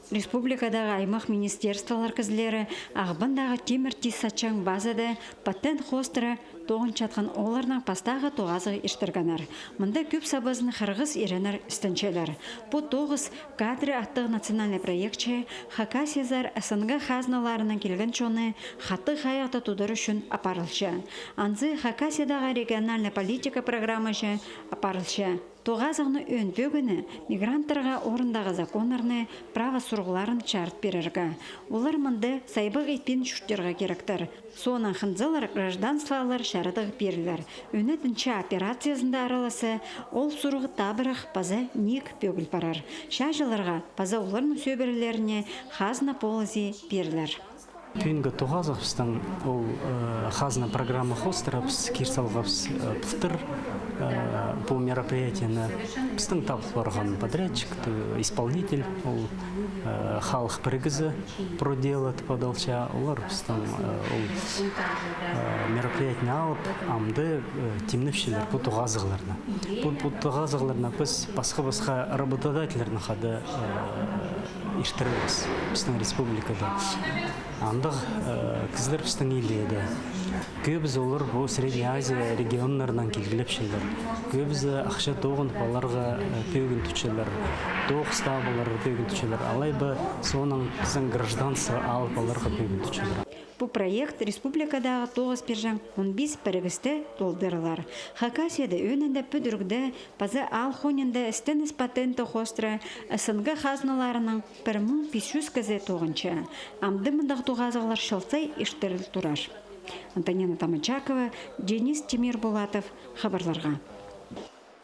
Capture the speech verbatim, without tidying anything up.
Республикадағы аймах министерстволар кізілері Ағбандағы тимір тис сатчаң базада патент хоостыра тоғынчатхан оолларның пастағы тоғазығ иртіргеннер. Мында кӧп сабазын хырғыс иреннер істенчелер. Пу тоғыс «Кадры» аттығ национальный проектче Хакасиязар СНГ хазналарынаң килген чонны хатығ хайығда тудар ӱчӱн апарылча. Анзы Хакасиядағы региональный политика программаҷа апарылча. Тоғазығны ӧӧн пӧгіні мигранттарға орындағы законнарны, права сурығларын чарыт пирерге. Олар мында сайбағ итпин чуртирға киректер. Соонаң хынзалар, гражданстволар чарадығ пирілер. Ӧнетін чаа операциязында араласса, ол сурығ табырах паза ниик пӧгіл парар. Чааҷыларға паза оларның сӧбірелеріне хазна полызы пирілер. Пӱӱнгі тоғазығ пістің ол, э, хазна программа хоостыра піс кир салғабыс, э, пылтыр, э, пу мероприятиені. Пістің табыл парған подрядчик, т-, исполнитель, ол, э, халых пірігізі «Про дело» тіп адалча. Олар пістің, э, ол, э, мероприятиені алып, амды, э, тимнепчелер пу тоғазығларны. Пу, пу тоғазығларны піс пасха-пасха работодательлернең хада, э, иртірербіс пістің республикада. Андағ, э, кізілер пістің илееде. Кӧбізі олар пу Средняя Азия регионнарынаң килгілепчелер. Кӧбізі ахча тоғынып аларға, э, пӧгін тутчалар. Тоғыс табып аларға пӧгін тутчалар. Алай ба соонаң пістің гражданство алып аларға пӧгін тутчалар. Пу проект республикадағы тоғыс пирҷең он пис пірігісте толдырылар. Хакасияда ӧӧнінде пӱдірігде паза аал хонинда істеніс патенті хоостыра СНГ хазналарынаң пір муң пис чӱс кізі тоғынча. Амды мындағ тоғазығлар чыл сай иртіріл турар. Антонина Тамачакова, Денис Тимирбулатов, хабарларға.